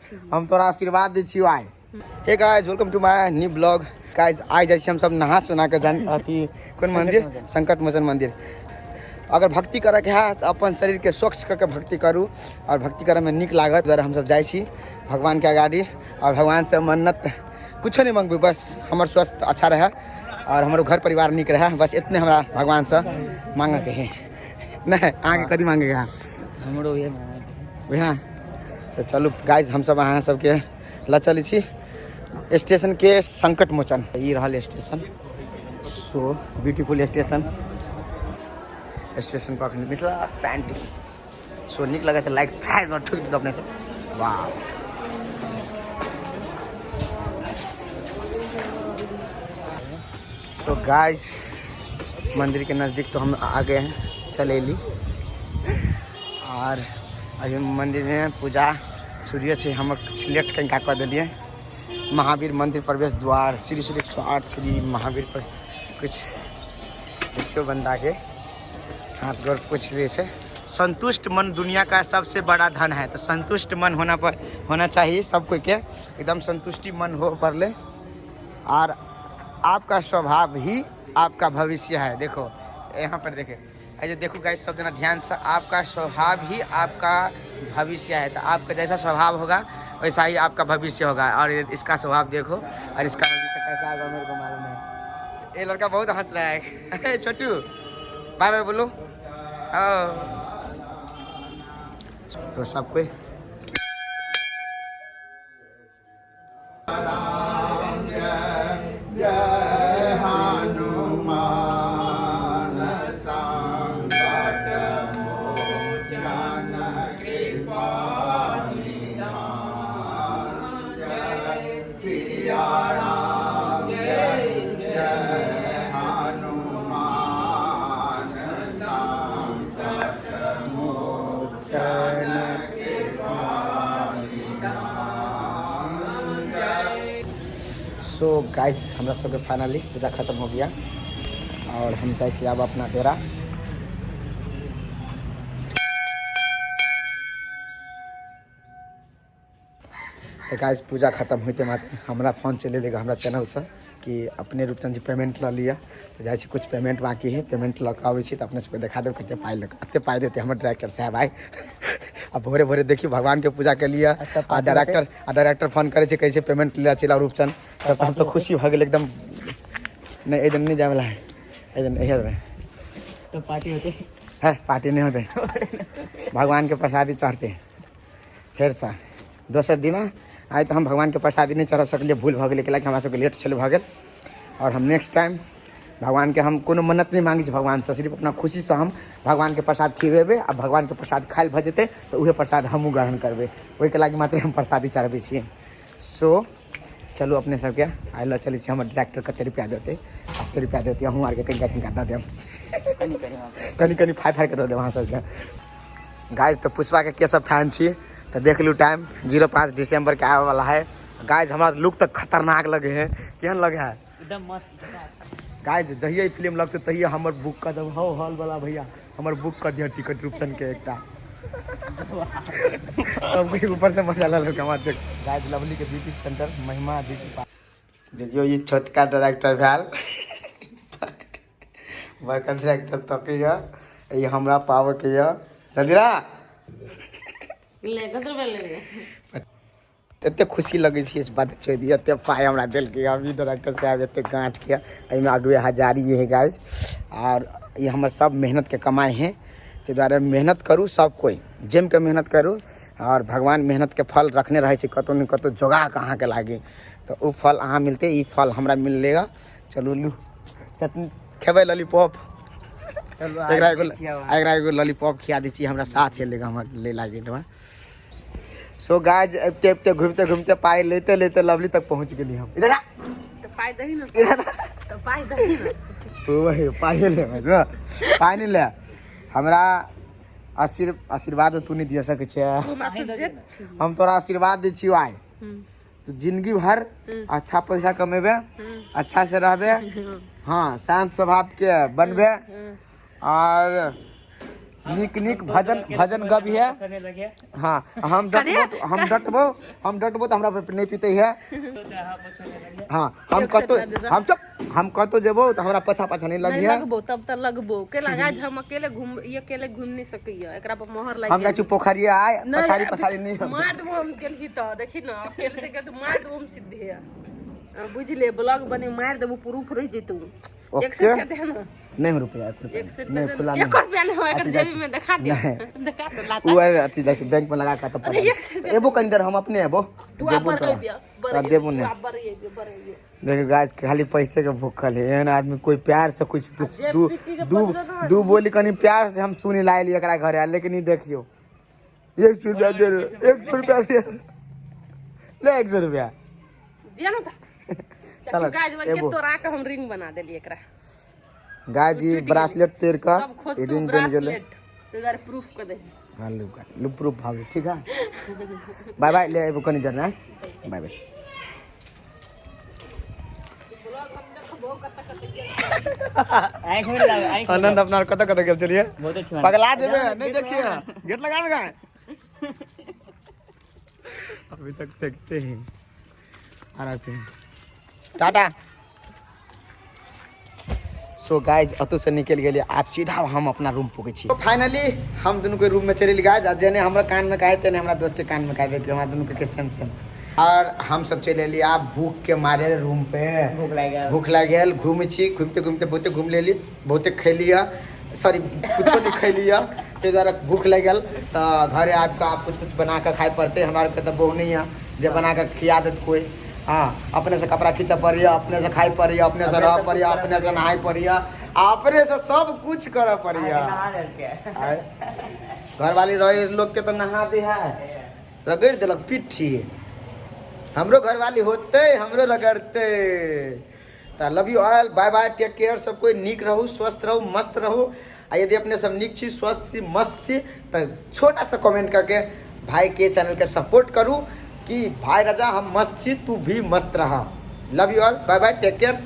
हम तोरा आशीर्वाद दै छियौ आइ। Hey guys, welcome to my new blog. Guys, आइ जाइ छी हम सब नहा सोना के जान अथी कोन मंदिर, संकट मोचन मंदिर। अगर भक्ति करैके है तऽ अपन शरीरके स्वच्छ कऽ के भक्ति करू और भक्ति करैमे नीक लागत। दुआरे हमसब जाइ छी भगवानके अगाड़ी और भगवानसँ मन्नत कुछो नहि मङ्गबै, बस हमर स्वास्थ्य अच्छा रहै और हमर घर परिवार नीक रहै, बस इतने हमरा भगवानसँ मांगऽके है। नहि, अहाँके कथी मांगैके है? हमरो उहे मांगऽके। उहे? तऽ चलू गाइज, हमसब अहाँ सबके लऽ चलै छी स्टेशन के संकट मोचन। ई रहल station, so beautiful station. Station पर अखन मिथिला पेंटिंग सो नीक लगत, लाइक फायर ठोकि देत अपने सब। वाह। सो गाइस, मंदिर के नज़दीक तो हम आ गए हैं चलेली और अभी मंदिर में पूजा सूर्य से हम लेट कनिका कऽ देलियै। महावीर मंदिर प्रवेश द्वार श्री श्री 108 श्री महावीर पर कुछ देखियो, बंदा के हाथ गोर पूछ लै छै। संतुष्ट मन दुनिया का सबसे बड़ा धन है, तो संतुष्ट मन होना पर होना चाहिए सब कोई के, एकदम संतुष्टि मन हो पर ले। और आपका स्वभाव ही आपका भविष्य है। देखो यहाँ पर देखे, ऐसे देखो गाइस, सब जना ध्यान से, आपका स्वभाव ही आपका भविष्य है। तो आपका जैसा स्वभाव होगा वैसा ही आपका भविष्य होगा। और इसका स्वभाव देखो और इसका भविष्य कैसा होगा मेरे को मालूम है। ये लड़का बहुत हंस रहा है। छोटू बाय बाय बोलो। हाँ। तो सब कोई सो गाइस, हमरा सबके फाइनली पूजा खत्म हो गया और हम जाइ छी आब अपना डेरा। तऽ गाइस, पूजा खत्म होइते मात्र हमरा फोन चलि एलै हमरा चैनलसँ कि अपने रूपचंद जी पेमेंट लऽ लिअ। तऽ जाइ छी, कुछ पेमेंट बाकी है, पेमेंट लऽ कऽ अबै छी तऽ अपने सबके देखा देब कते पाइ लऽ कते पाइ देतै हमर डायरेक्टर साहब आइ। आ भोरे भोरे देखियौ भगवानके पूजा के लिए आ डायरेक्टर फोन करै छै, कहै छै पेमेंट लऽ चलि आउ रूपचंद। तब हम तऽ खुशी भऽ गेल एकदम। नहि, एहि दिन नहि जायवला है, एहि दिन एहि दिन तो पार्टी होते है, पार्टी नहीं होते, भगवान के प्रसादी चढ़ते फेरसँ दोसर दिना। आइ तऽ हम भगवानके प्रसादी नहि चढ़ा सकलियै, भूल भऽ गेलै, कैलाकि हमरा सबके लेट छलै भऽ गेल। आओर हम नेक्स्ट टाइम भगवानके हम कोनो मन्नत नहि माँगै छी भगवानसँ, सिर्फ अपना खुशीसँ हम भगवानके प्रसाद खिबेबै आ भगवानके प्रसाद खायल भऽ जेतै तऽ उहे प्रसाद हमहूँ ग्रहण करबै, ओहिके लागि मात्र हम प्रसादी चढ़बै छियै। सो चलू अपने सबके आइ लऽ चलै छी, हमर डायरेक्टर कते रुपैआ देतै, कते रुपैआ देतै, अहूँ आरके कनिका कनिका दऽ देब, कनि कनि फाइ फाइ के दऽ देब अहाँ सबके। गाइस, तऽ पुष्पा के सब फैन छी तऽ देख लू टाइम 05 दिसंबर के आबे वाला है। गाइस, हमरा लुक तऽ खतरनाक लगे है, केहन लगे है? एकदम मस्त झकास। गाइस, जहिया ई फिल्म लगते तहिया हमर बुक कर देब। हौ हॉल वाला भैया, हमर बुक कर दिया टिकट रूपचंद के एकटा। सब कोई ऊपर से मजा लल हमरा देख। गाइस, लवली के ब्यूटी सेंटर महिमा ब्यूटी पार्लर देखियो, ई छोटका डायरेक्टर भेल, बड़का डायरेक्टर तकैया, ई हमरा पाबऽ के यऽ चंद्रा। ले, कत रुपया ले? एते खुशी लगै छै इस बात छोड़ि दिअ, एते पाइ हमरा देलकै अभी डायरेक्टर साहब, एते गाँठ के एहिमे अगुए हजारी है गाइस। और ई हमर सब मेहनत के कमाइ है, ताहि दुआरे मेहनत करू, सब कोइ जमि के मेहनत करू और भगवान मेहनत के फल रखने रहै छै कतौ ने कतौ जोगा कऽ अहाँके लागे तऽ ओ फल अहाँ मिलतै। ई फल हमरा मिललेगा। चलू लू, चटनी खेबै, लॉलीपॉप। चलू। एकरा एगो लॉलीपॉप खिया दै छी, हमरा साथ हेलेगा हमर ले लागे। सो गाइस, अबिते अबिते घूमते घूमते पाइ लेते लेते लवली तक पहुंच गेली हम। इधर आ। तो पाइ दही ना। इधर आ। तो पाइ दही ना। तू वही पाइ ले ना, पाइ नहीं ले हमरा। आशीर्वाद तू नहीं दिया सकै छै। हमरा से जेत छी। हम तोरा आशीर्वाद दै छियौ आइ, तू जिंदगी भर अच्छा पैसा कमेबे, अच्छा से रहबे, हाँ, शांत स्वभाव के बनबे और नीक नीक भजन भजन गबिहे। चलने लगे। हाँ, हम डटबो, हम डटबो, हम डटबो तऽ हमरा पर नहि पीते है। तो हाँ, चलने लगे। हाँ, हम कतो, हम चुप, हम कतो जेबो तऽ हमरा पाछा पाछा नहीं नहीं लगिहे। लगबो तब तऽ लगबो के लगा। हम अकेले घूम, ई अकेले घूम नहीं सकैया, एकरा पर मोहर लाग। हम जाइ छी पोखरिया आइ। नहीं, पछाड़ी पछाड़ी नहीं हम। मार देबो हम गेलही तऽ, देखी न, अकेले देखे तऽ मार देबो हम सीधे। आ, बुझ ले, ब्लॉग बने मार देबो, प्रूफ रह जेतौ। 100 रुपया दे ना। नहीं हो रुपया, एक रुपया 100 नहीं रुपया खुला दे। नहीं। एक रुपया नहीं हो एकर अथी जाइ जेबी में, देखा दे। नहीं। देखा दे लाता। उ अथी जाइ छी बैंक में लगा के तऽ अरे, 100 रुपया। एबो कनी देर, हम अपने एबो। तू आ देबो बर तोरा। अइबिया बर। तोरा देबो ने। बर अइबिया, बर अइबिया। देखियो गाइस, खाली पैसे के भूखल है एहन आदमी। कोई प्यार से कुछ दू जे दू पीटी के दू पत्र ना। दू बोली कनी प्यार से हम सुनी लाइल एकरा घरे, लेकिन ई देखियो, 100 रुपया दे रे, 100 रुपया दे, ले 100 रुपया। दिया ना था। चलो, गाइस के एबो। तोरा के हम रिंग बना देली एकरा। गाय जी, ब्रासलेट तेर का सब खोज तू रिंग बन गेलै। ब्रासलेट तो दुआरे प्रूफ कर दे। हाँ, लू लू, प्रूफ भाव। ठीक है, बाय बाय। ले एबो कनी देर ना, बाय बाय। आँख में लगा, आँख में। आनंद, अपना कतऽ कतऽ गेल चलिए? बहुत अच्छा। पगला जेबे, नहीं देखिए, गेट लगा ना। अभी तक देखते हैं आराम से। टाटा। सो गाइज, अतौ से निकलि गेलियै, आब सीधा हम अपना रूम पुगै छी। फाइनली हम दुनू के रूम में चलि गाइज, आ जेने हमरा कान में काहे तेने हमरा दोस्त के कान में काहे। देखियो, हमरा दुनू के सेम सेम। और हम सब चलि एलियै आब भूख के मारे रूम पे। भूख लागि गेल। भूख लागि गेल। घूमै छी, घूमिते घूमिते बहुते घूमि लेली, बहुते खैली, सॉरी, कुछो नहि खैली, ताहि दुआरे भूख लागि गेल। तऽ घरे आबि कऽ आब कुछ कुछ बना कऽ खाइ पड़तै। हमरा आरके तऽ बहु नहि यऽ जे बना कऽ खिया देत कोइ। हँ, अपनेसँ कपड़ा खींचऽ पड़ैए, अपनेसँ खाइ पड़ैए, अपनेसँ रहऽ पड़ैए, अपनेसँ नहाय पड़ैए, आ अपनेसँ सब कुछ करऽ पड़ैए। नहा देलकै। आँय? घरवाली रहे लोकके तऽ नहा दे है, रगड़ि देलक पिट्ठी। हमरो घरवाली होतै, हमरो रगड़तै। तऽ love you all, bye bye, take care. सब कोइ नीक रहू, स्वस्थ रहू, मस्त रहू। आ यदि अपने सब नीक छी, स्वस्थ छी, मस्त छी, तऽ छोटा सा कमेंट करके भाई के चैनल के सपोर्ट करू कि भाई राजा, हम मस्त छी, तू भी मस्त रह। Love you all, bye bye, take care.